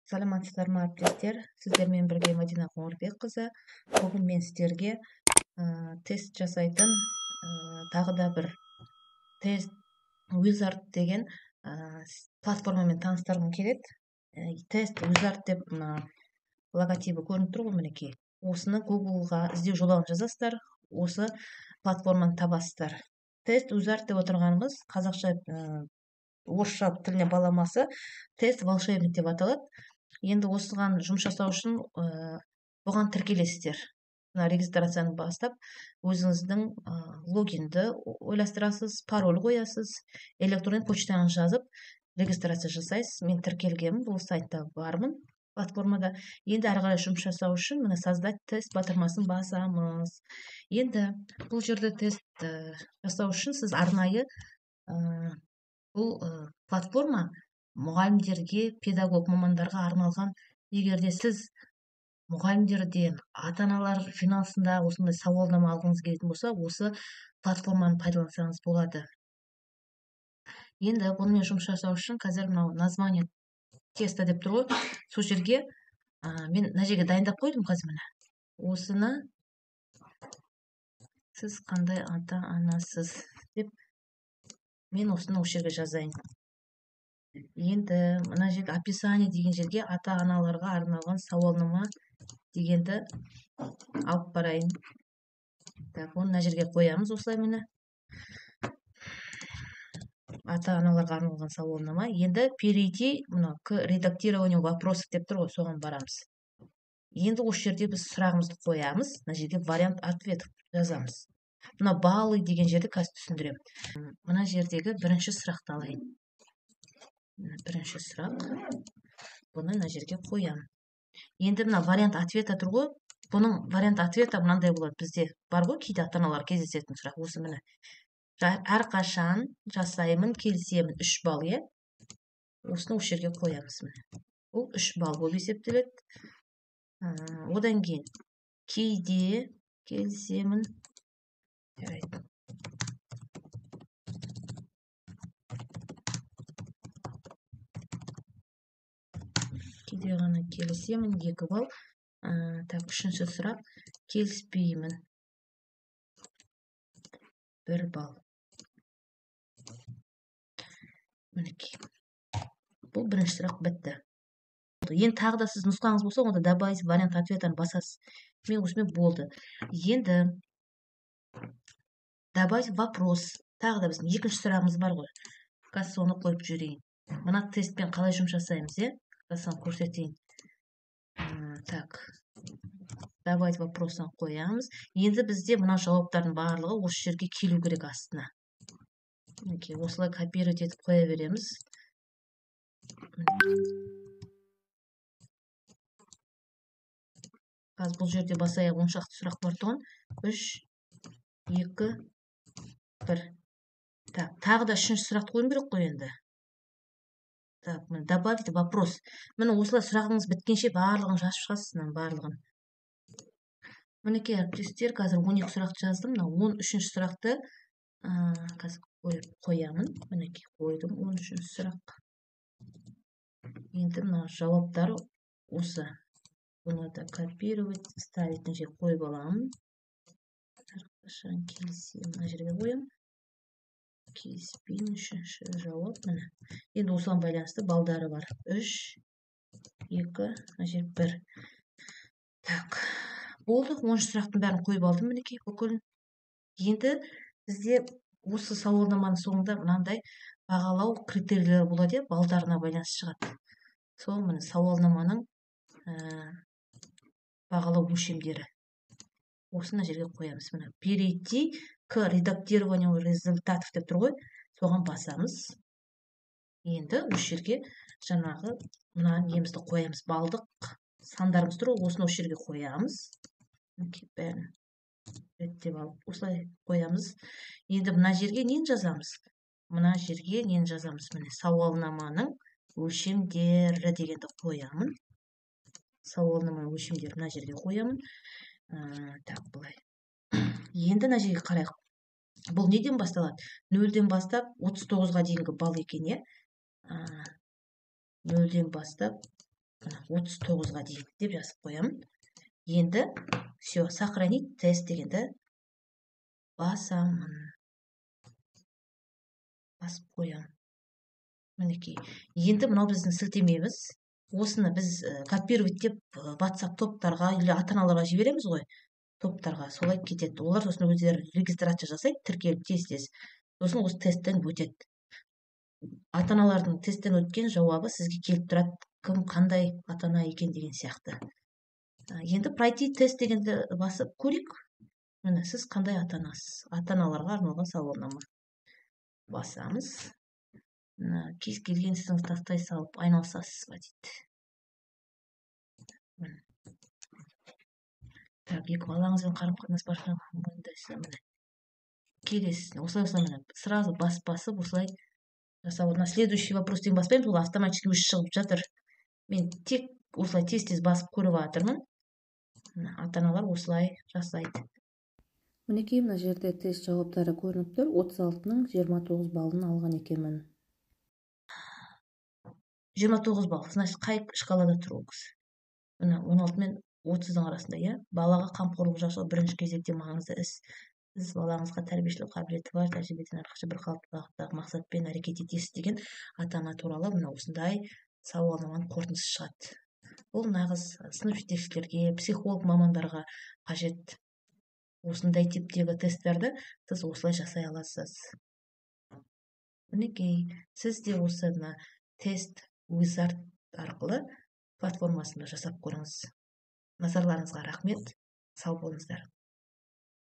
Саламатсыздар ма, әріптестер? Сіздермен бірге Мадина Қоңырбекқызы. Бүгін мен сіздерге тест жасайтын тағы да бір Test Wizard деген платформамен таныстырғым келеді. Test Wizard деп мына логотипі көрініп тұр ғой, мінекей. Осыны Google-ға іздеу жолағын жазасыздар, осы платформаны табасыздар. Test Wizard деп отырғанымыз қазақша, орысша тіліне баламасы тест волшебник деп аталады. Енді осыған жұмыс жасау үшін бұған тіркелесіздер. Мына регистрацияны бастап, өзіңіздің логинді ойластырасыз, пароль қоясыз, электронды почтаңызды жазып, регистрация жасайсыз. Мен тіркелгенмін, бұл сайтта бармын, платформада. Енді әрі қарай жұмыс жасау үшін мына создать тест батырмасын басамыз. Енді бұл жерде тест жасау үшін сіз арнайы бұл платформа мұғалімдерге, педагог мамандарға арналған. Егер де сіз мұғалімдерден, ата-аналар жиналысында осындай сауалнама алғыңыз келетін болса, осы платформаны пайдалансаңыз болады. Енді бұнымен жұмыс жасау үшін қазір мынау название теста деп тұр ғой, сол жерге мен мына жерге дайындап қойдым қазір міне. Осыны сіз қандай ата-анасыз деп мен осыны осы жерге жазайын. Енді мына жерге описание деген жерге ата-аналарға арналған сауалнама дегенді алып барайын. Так, оны мына жерге қоямыз осылай міне. Ата-аналарға арналған сауалнама. Енді перейти мына к редактированию вопросов деп тұр ғой, соған барамыз. Енді осы жерде біз сұрағымызды қоямыз. Мына жерге вариант ответов жазамыз. Мына баллы деген жерді қазір түсіндіремін. Мына жердегі бірінші сұрақты алайын. Бірінші сұрақ. Бұны мына жерге қоямын. Енді мына вариант ответа тұр ғой. Бұның вариант ответа мынандай болады. Бізде бар ғой кейде ата-аналар кездесетін сұрақ. Осы міне. Әрқашан жасаймын, келісемін. 3 балл, иә? Осыны осы жерге қоямыз міне. Бұл 3 балл болып есептеледі. Одан кейін кейде келісемін. Жарайды. Кейде ғана келісемін, 2 балл. Так, үшінші сұрақ. Келіспеймін. 1 балл. Мінекей. Бұл бірінші сұрақ бітті. Енді тағы да сіз нұсқаңыз болса, онда добавить вариант ответа басасыз. Мен осымен болды. Енді добавить вопрос. Тағы да біздің екінші сұрағымыз бар ғой. Қазір соны қойып жіберейін. Мына тестпен қалай жұмыс жасаймыз, иә? Қазір соны көрсетейін. Так. Добавить вопросын қоямыз. Енді бізде мына жауаптардың барлығы осы жерге келу керек астына. Мінекей, осылай копировать етіп қоя береміз. Қазір бұл жерде бас аяғы 10 шақты сұрақ бар тұғын. 3, 2, 1. Так, тағы да үшінші сұрақты қоюым керек қой енді. Так, міне, добавить вопрос. Міне осылай сұрағыңыз біткенше барлығын жазып шығасыз, мынаның барлығын. Мінекей, әріптестер, қазір 12 сұрақты жаздым. Мына 13-ші сұрақты, қазір қоямын. Мінекей, қойдым 13-ші сұрақ. Енді мына жауаптары осы. Бұны да копировать, ставить мына жерге қойып аламын. Әрқашан келісемін, мына жерге қоямын. Келіспеймін, үшінші жауап міне. Енді осыған байланысты балдары бар. 3, 2, мына жер 1. Так, болды. 13 сұрақтың бәрін қойып алдым мінекей бүкілін. Енді бізде осы сауалнаманың соңында мынандай бағалау критерийлері болады, иә, балдарына байланысты шығады. Сол міне сауалнаманың бағалау өлшемдері. Осыны мына жерге қоямыз. Міне, перейти к редактированию результатов деп тұр ғой, соған басамыз. Енді осы жерге жаңағы мына немізді қоямыз, балдық сандарымыз тұр ғой, осыны осы жерге қоямыз. Мінекей, бәрін реттеп алып осылай қоямыз. Енді мына жерге нені жазамыз? Мына жерге нені жазамыз? Міне, сауалнаманың өлшемдері дегенді қоямын. Сауалнаманың өлшемдері мына жерге қоямын. Так, былай. Енді мына жерге қарайық. Бұл неден басталады? 0-ден бастап 39-ға дейінгі балл екен, иә? 0-ден бастап Мына 39-ға дейін деп жазып қоямын. Енді все, «Сохранить тест» дегенді басамын, басып қоямын. Мінекей, енді мынау біздің сілтемеміз. Осыны біз копировать деп WhatsApp топтарға или ата аналарға жібереміз ғой, топтарға солай кетеді. Олар сосын өздері регистрация жасайды, тіркеліп, тез тез сосын осы тесттен өтеді. Ата аналардың тесттен өткен жауабы сізге келіп тұрады, кім қандай ата ана екен деген сияқты. Енді «Пройти тест» дегенді басып көрейік. Міне, сіз қандай ата анасыз? Ата аналарға арналған сауалнама. Басамыз. Мына кез келген ісіңізді тастай салып айналысасыз ба дейді. Так, екі балаңызбен қарым қатынас мойындайсыз. Міне, келесісіне осылай, осылай, міне, сразу басып, басып, осылай жасап. На «Следующий вопрос» деген баспаймыз, ол автоматически өзі шығып жатыр. Мен тек осылай тез тез басып көріп жатырмын. Ата аналар осылай жасайды. Мінекей, мына жерде тест жауаптары көрініп тұр. 36-ның 29 баллын алған екенмін. 29 балл, значит, қай шкалада тұр ол кісі? Міне, 16 мен 30-дың арасында, иә. Балаға қамқорлық жасау бірінші кезекте маңызды іс. Сіз балаңызға тәрбиешілік қабілеті бар, тәжірибеден артықша бір қалыпты бағыттағы мақсатпен әрекет етесіз деген ата ана туралы мына осындай сауалнаманың қорытындысы шығады. Бұл нағыз сынып жетекшілерге, психолог мамандарға қажет. Осындай типтегі тесттерді сіз осылай жасай аласыз. Мінекей, сіз де осы мына Тест Wizard арқылы платформасында жасап көріңіз. Назарларыңызға рахмет, сау болыңыздар.